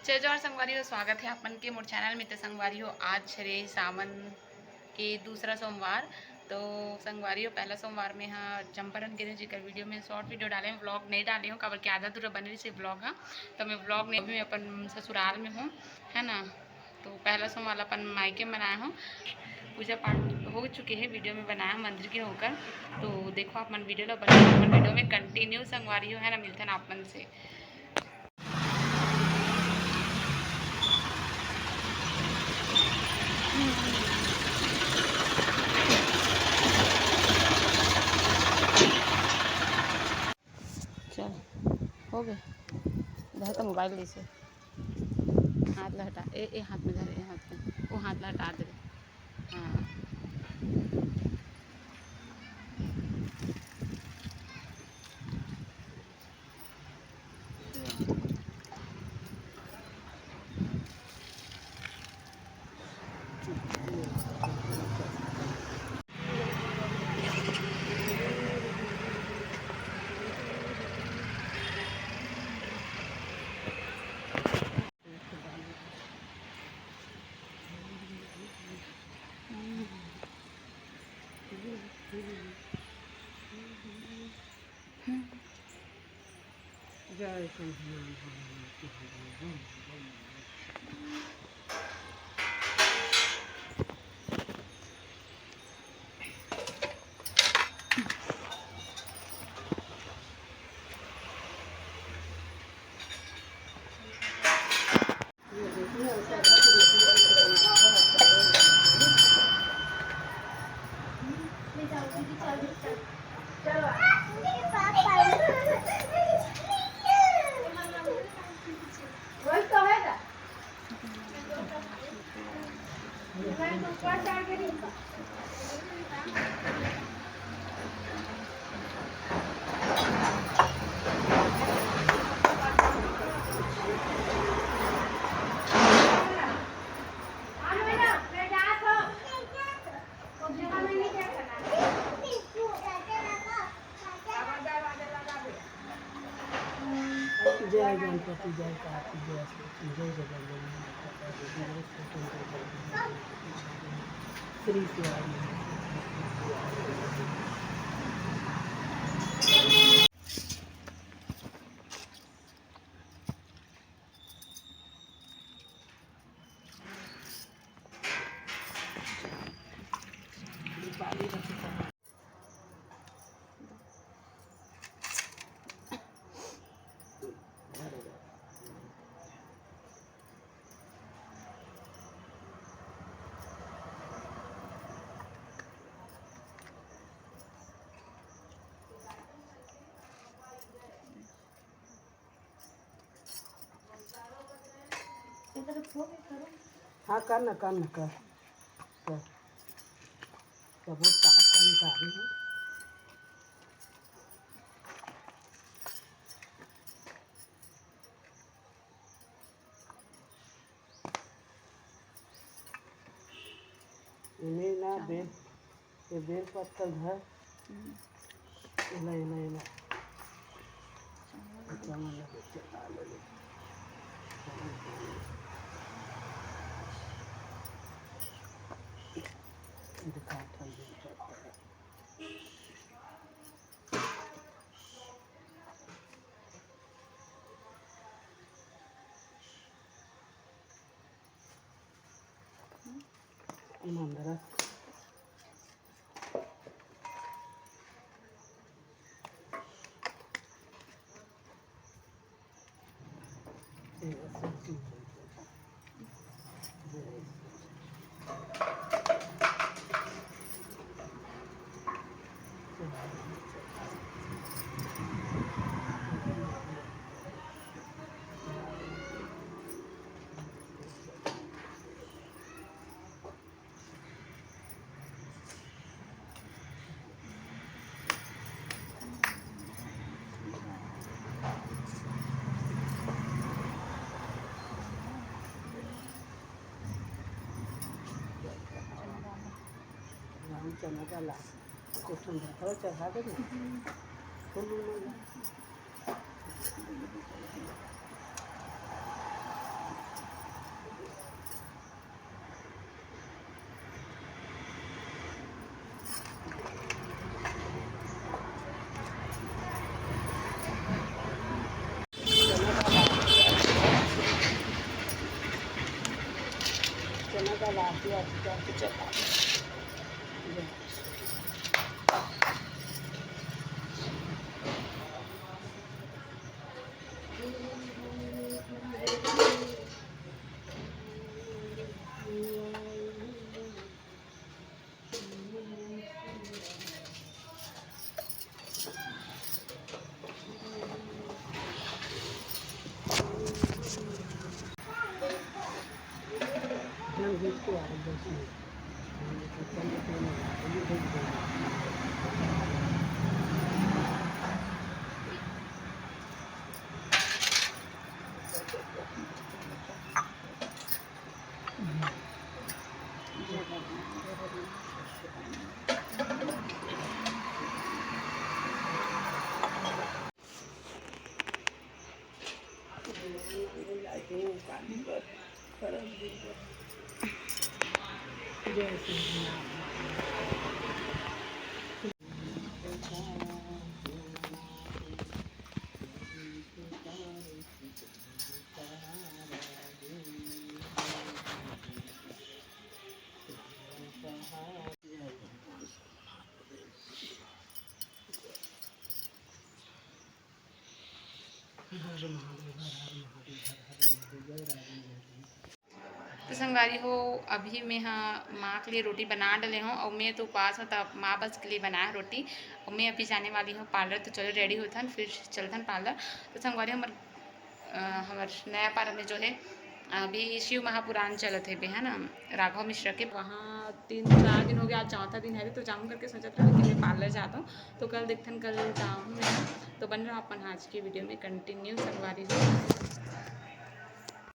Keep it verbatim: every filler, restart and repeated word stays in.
जय जोहार संगवारी हो, स्वागत हे आप मन के मोर चैनल में। तो संगवारी हो, आज हरे सावन के दूसरा सोमवार। तो संगवारी हो, पहला सोमवार में हा चंपारण के दिन, जेकर वीडियो में शॉर्ट वीडियो डाले हूँ, व्लॉग नहीं डाले हूँ, काबर कि आधा अधूरा बने रहिसे व्लॉग हा। तो मैं व्लॉग नहीं, अभी मैं अपन ससुराल में हूँ, है ना। तो पहला सोमवार अपन मायके मनाए हूँ। पूजा पाठ हो चुके हे, वीडियो में बनाया मंदिर के होकर। तो देखो आप मन वीडियो ला बने, अपन वीडियो में कंटिन्यू संगवारी हो, है ना। मिलथन आप मन से। चल, हो गए। धर तो मोबाइल ले से। हाथ ला हटा, ए, ए हाथ में धर, ए हाथ में, वो हाथ ला हटा दे। हाँ। जय सिंह हनुमान। जय गणपति, जय कार्तिक, जय सरस्वती, जय जगन्नाथ, जय श्री शिवाय। हाँ, कर ना, कर ना, कर, कर। बहुत साफ कर निकाली हूँ। इन्हें ना बेल, ये बेल पत्ता धर। हम्म। इला, इला, इला। चावल। चावल लगे, चावल लगे। दिखा, ठंडी पत्ता। मंदरा। राम चना डाला, कोथिंबीर थोड़ा चढ़ा दे ना। फूल उल नहीं। तो संगवारी हो, अभी मैं ह माँ के लिए रोटी बना डले हूँ और मैं तो उपास हूँ, तब माँ बस के लिए बनाए रोटी। और मैं अभी जाने वाली हूँ पार्लर, तो चलो रेडी होथन, फिर चलथन पार्लर। तो संगवारी हो, हमर, अ, हमर नया पार्लर में जो है अभी शिव महापुराण चलत हे बे, है ना, राघव मिश्रा के। वहाँ तीन चार दिन हो गया, आज चौथा दिन है, तो जाऊँ करके सोचत रहे कि मैं पार्लर जाता हूँ। तो कल देखथन, कल जाऊँ मैं। तो बन रहा अपन आज की वीडियो में कंटिन्यू संगवारी हो।